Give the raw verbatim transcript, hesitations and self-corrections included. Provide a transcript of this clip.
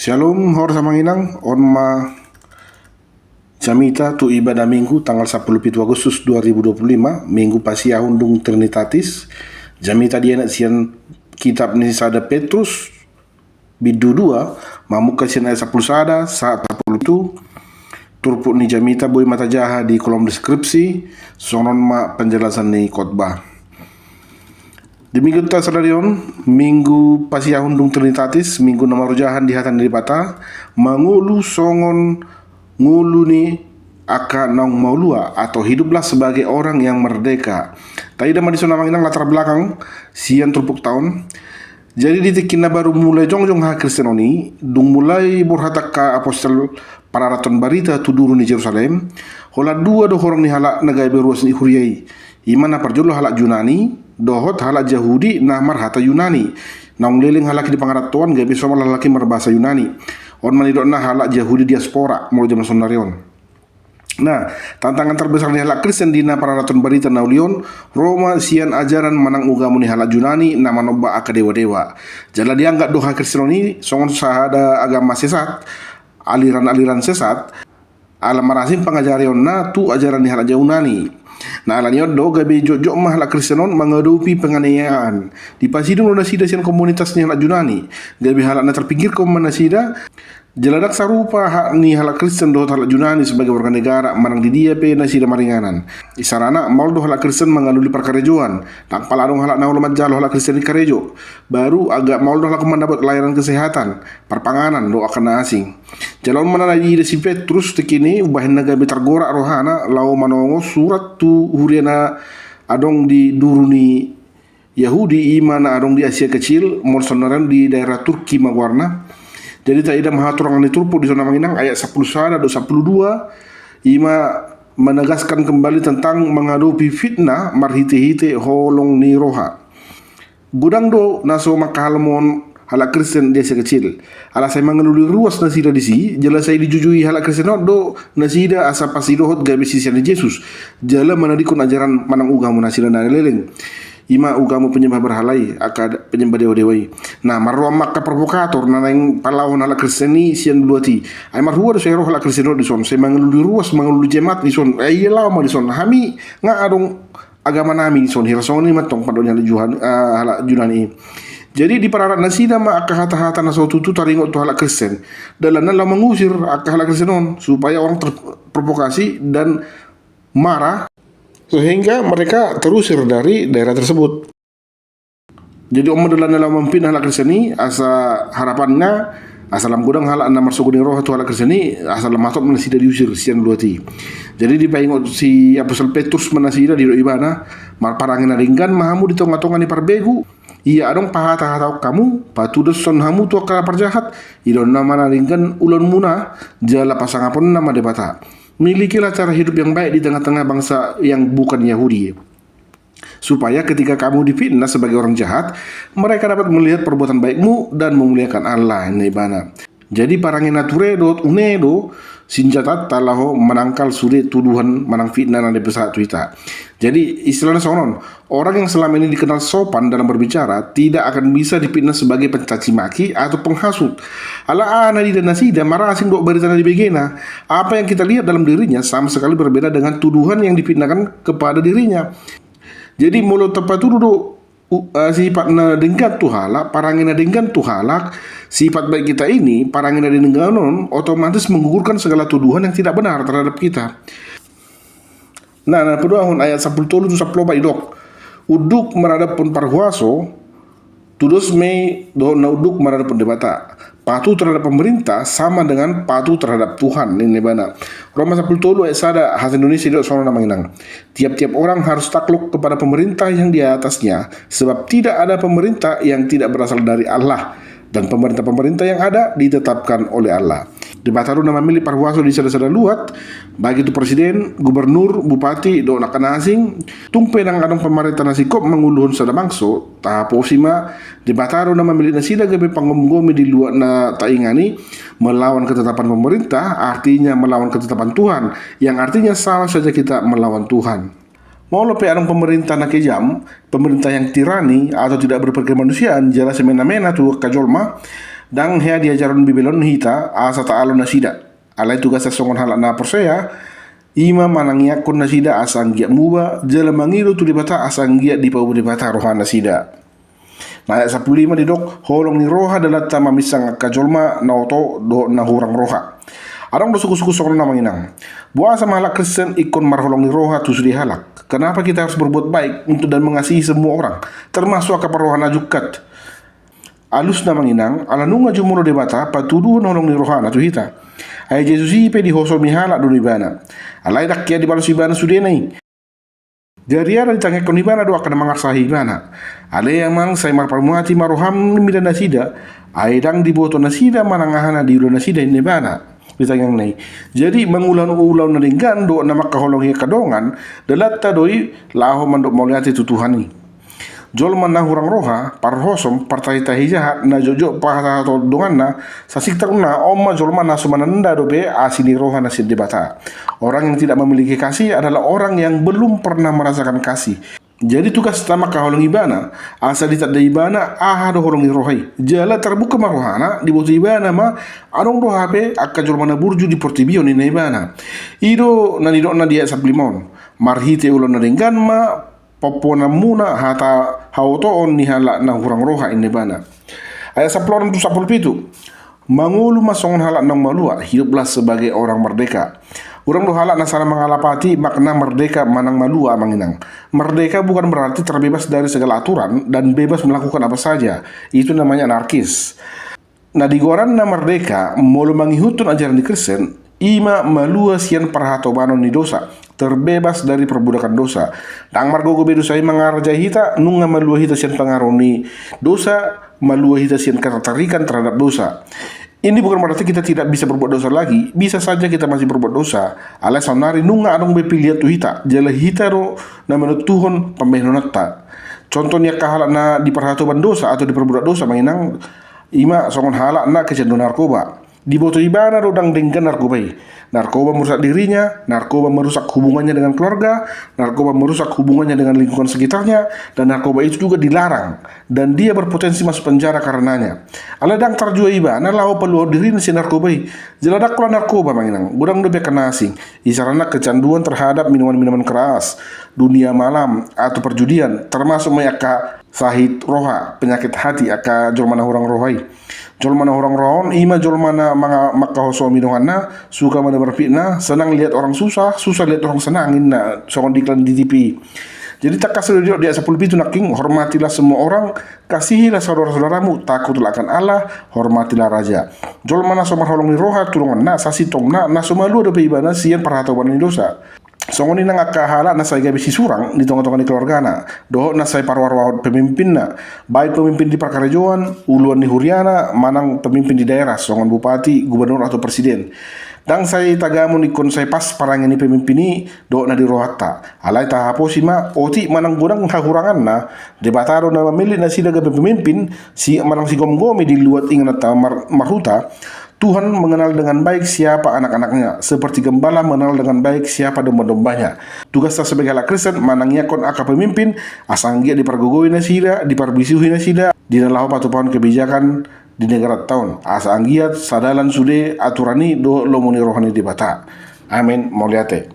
Shalom, horas amang inang, on ma jamita tu ibadah Minggu tanggal sapuluh pitu Agustus dua ribu dua puluh lima, Minggu Pasiahundung Trinitatis. Jamita dienet sian kitab ni sada Petrus, bindu dua, mamungka sian ayat sapuluh sada sahat sapuluh pitu. Turpuk ni jamita boi ma tajaha di kolom deskripsi, songon on ma penjelasan ni khotbah. Di Minggu ta sadari on, Minggu Pasiahundung Trinitatis, Minggu na marojahan di hata ni Debata, mangolu songon ngolu ni angka naung maulua, atau hiduplah sebagai orang yang merdeka. Taida ma dison amang inang latar belakang sian turpukta on. Jadi di tingki na baru mulai jongjong hakristenon i, dung mulai borhat angka apostel pararathon barita tu duru ni Jerusalem, holan dua do horong ni halak na gabe ruas ni huria i. I ma na parjolo halak Junani dohot halak Jahudi na marhata Junani. Naung leleng halak i di pangarantoan gabe somal halak i marbahasa Junani. On ma nidokna halak Jahudi diaspora molo jaman sonari on. Nah, tantangan terbesar ni halak Kristen di na pararathon barita na uli on, ro ma sian ajaran manang ugamo ni halak Junani na manomba angka dewa-dewa. Jala dianggap do hakristenon i songon sahada agama sesat, aliran-aliran sesat, ala marasing pangajarionna tu ajaran ni halak Junani. Nah, alani on do gabe jotjot ma halak Kristen on mangadopi penganiayaan. Dipasidung do nasida sian komunitas ni halak Junani. Gabe halak na terpinggirkon ma nasida. Jala ndang sarupa hak ni halak Kristen dohot halak Junani sebagai warga negara manang di dia pe nasida maringanan. Isarana, maol do halak Kristen mangalului parkarejoan. Ndang pala adong halak na olo manjalo halak Kristen i karejo. Baru agak maol do halak mandapot layanan kesehatan, parpanganan dohot angka na asing. Jala on ma na diida si Petrus tingki i, umbahen na gabe targorak rohana laho manongot surat tu huria na adong di duru ni Yahudi, i ma na adong di Asia Kecil, molo sonari on di daerah Turki ma goarna. Jadi taida ma haturangan ni turpuk dison amang inang, ayat sapuluh sada dohot sapuluh dua, i ma menegaskan kembali tentang mangadopi fitnah marhite-hite holong ni roha. Godang do na so mangkaholongi halak Kristen di Asia Kecil. Ala sai mangalului ruas nasida disi, jala sai dijujui halak Kristen on do nasida asa pasidohot gabe sisean ni Jesus. Jala manadingkon ajaran manang ugamo nasida na leleng. I ma ugamo penyembah berhala i, angka penyembah dewa-dewa i. Nah, marroan ma angka provokator na naeng palaohon halak Kristen i sian luat i. Ai marhua do sai ro halak Kristen on dison, sai mangalului ruas, mangalului jemaat dison. Ai ia laho ma dison. Hami nga adong agama nami dison, hira songon i ma tong pandok ni halak Juhan-, eh, halak Junani i. Jadi dipararat nasida ma angka hata-hata na so tutu taringot tu halak Kristen. Dalanna laho mangusir angka halak Kristen on, supaya orang terprovokasi dan marah, sehingga mereka terusir dari daerah tersebut. Jadi on ma dalanna laho mamfitnah halak Kristen i, asa harapanna asa lam godang halak na marsogo ni roha tu halak Kristen i, asa lam hatop ma nasida diusir sian luat i. Jadi dipaingot si apostel Petrus ma nasida, didok ibana, marparange na denggan ma hamu di tonga-tonga ni parbegu. Ia adong pahata-hatahon hamu, patudoshon hamu tu angka parjahat, idaonna ma na denggan ulaonmuna, jala pasangaponna ma Debata. Milikilah cara hidup yang baik di tengah-tengah bangsa yang bukan Yahudi, supaya ketika kamu difitnah sebagai orang jahat, mereka dapat melihat perbuatan baikmu dan memuliakan Allah, ninna ibana. Jadi parange na ture dohot une do sinjatanta laho manangkal sude tuduhan manang fitnah na dipasahat tu hita. Jadi istilahna songon on, orang yang selama ini dikenal sopan dalam berbicara tidak akan bisa difitnah sebagai pencaci maki atau penghasut. Ala aha na diida nasida marasing dohot barita na dibegena. Apa yang kita lihat dalam dirinya sama sekali berbeda dengan tuduhan yang difitnahkan kepada dirinya. Jadi molo tapatudu do, uh, eh, sifat na denggan tu halak, parange na denggan tu halak, sifat baik kita ini, parange na denggan on otomatis menggugurkan segala tuduhan yang tidak benar terhadap kita. Nah, na paduahon, ayat sapuluh tolu tu sapuluh opat, didok, unduk maradophon parhuaso, tudos ma i dohot na unduk maradophon Debata. Patuh terhadap pemerintah sama dengan patuh terhadap Tuhan, ninna ibana. Roma sapuluh tolu ayat sada, hata Indonesia, didok songon on amang inang. Tiap-tiap orang harus takluk kepada pemerintah yang di atasnya, sebab tidak ada pemerintah yang tidak berasal dari Allah, dan pemerintah-pemerintah yang ada ditetapkan oleh Allah. Debata do na mamillit parhuaso di sada-sada luat, baik itu presiden, gubernur, bupati, dohot angka na asing. Tung pe ndang adong pamarenta na singkop manguluhon sada bangso, tahaposi ma, Debata do na mamillit nasida gabe panggomgomi di luat na taingan i, melawan ketetapan pemerintah, artinya melawan ketetapan Tuhan, yang artinya sama saja kita melawan Tuhan. Molo pe adong pemerintah na kejam, pemerintah yang tirani atau tidak berpikir kemanusiaan, jala semena-mena tu angka jolma, Ndang hea diajarhon Bibel on hita asa taalo nasida. Alai tugasna songon halak na porsea, i ma manangiangkon nasida asa anggiat muba, jala mangido tu Debata asa anggiat dipauba Debata rohanasida. Na ayat sampulu lima didok, holong ni roha dalanta maminsang angka jolma na oto dohot na hurang roha. Adong do suku-suku songon on, amang inang. Boasa ma halak Kristen ingkon marholong ni roha tu sude halak? Kenapa kita harus berbuat baik untuk dan mengasihi semua orang, termasuk angka parroha na jungkat? Alusna, amang inang, ala nunga jumolo Debata patuduhon holong ni rohana tu hita. Ai Jesus i pe dihosomi halak do ibana. Alai ndang hea dibalos ibana sudena i. Gariada ditangiangkon ibana do angka na mangarsahi ibana. Ale amang, sai marpamuati ma roham mida nasida, ai ndang diboto nasida manang aha na diula nasida, ninna ibana di tangiangna i. Jadi mangula ulaon na denggan dohot na mangkaholongi angka dongan, dalanta do i laho mandok mauliate tu Tuhan i. Jolma na hurang roha, parhosom, partahi-tahi jahat, na jotjot pasahathon donganna, sasintongna on ma jolma na so mananda dope asi ni rohana sian Debata. Orang yang tidak memiliki kasih adalah orang yang belum pernah merasakan kasih. Jadi tugasna mangkaholongi ibana, asa ditanda ibana aha do holong ni roha i. Jala tarbuka ma rohana, diboto ibana ma, adong do hape angka jolma na burju di portibi on, ninna ibana. I do na nidokna di ayat sampulu lima on. Marhite ulaon na denggan ma pomponanmuna hata haotoon ni halak na hurang roha, ninna ibana. Ayat sampulu onom tu sampulu pitu. Mangolu ma songon halak naung malua, hiduplah sebagai orang merdeka. Godang do halak na salah mangalapati makna merdeka manang malua, amang inang. Merdeka bukan berarti terbebas dari segala aturan dan bebas melakukan apa saja. Itu namanya anarkis. Na digoaranna merdeka, molo mangihuthon ajaran ni Kristen, i ma malua sian parhatobanon ni dosa, terbebas dari perbudakan dosa. Ndang margogo be dosa i mangarajai hita, nunga malua hita sian pangaruh ni dosa, malua hita sian ketertarikan terhadap dosa. Ini bukan berarti kita tidak bisa berbuat dosa lagi, bisa saja kita masih berbuat dosa. Alai saonari nunga adong be pilihan tu hita, jala hita do na manontuhon pambahenonta. Contoh ni angka halak na diparhatoban dosa atau diperbudak dosa, amang inang, i ma songon halak na kecanduan narkoba. Diboto ibana do ndang denggan narkoba i. Narkoba merusak dirinya, narkoba merusak hubungannya dengan keluarga, narkoba merusak hubungannya dengan lingkungan sekitarnya, dan narkoba itu juga dilarang. Dan dia berpotensi masuk penjara karenanya. Alai ndang tarjua ibana laho paluahon dirina sian narkoba i. Jala ndang pola narkoba, amang inang, godang dope angka na asing. Isarana kecanduan terhadap minuman-minuman keras, dunia malam, atau perjudian, termasuk ma i angka sahit roha, penyakit hati, angka jolma na hurang roha i. Jolma na hurang roha on, i ma jolma na manga-, mangkahosomi donganna, suka menebar fitnah, senang lihat orang susah, susah lihat orang senang, ninna songon di iklan di T V. Jadi tangkas do didok di ayat sampulu pitu nangkin, hormatilah semua orang, kasihilah saudara-saudaramu, takutlah akan Allah, hormatilah raja. Jolma na so marholong ni roha tu donganna, sasintongna, na so malua dope ibana sian parhatobanon ni dosa. Songon i nang angka halak na sai gabe sisurang di tonga-tonga ni keluargana, dohot na sai paroa-roahon pemimpinna, baik pemimpin di parkarejoan, uluan ni huriana, manang pemimpin di daerah, songon bupati, gubernur, atau presiden. Ndang sai tagamon ingkon sai pas parange ni pemimpin i dohot na di rohanta. Alai tahaposi ma, otik manang godang hahuranganna, Debata do na mamillit nasida gabe pemimpin, si manang sigomgomi di luat ingananta mar-, marhuta. Tuhan mengenal dengan baik siapa anak-anaknya, seperti gembala mengenal dengan baik siapa domba-dombanya. Tugasna sebagai halak Kristen manangiangkon angka pemimpin, asa anggiat dipargogoi nasida, diparbisuhi nasida, di na laho patupahon kebijakan di negaranta on, asa anggiat sadalan sude aturan i dohot lomo ni roha ni Debata. Amen. Mauliate.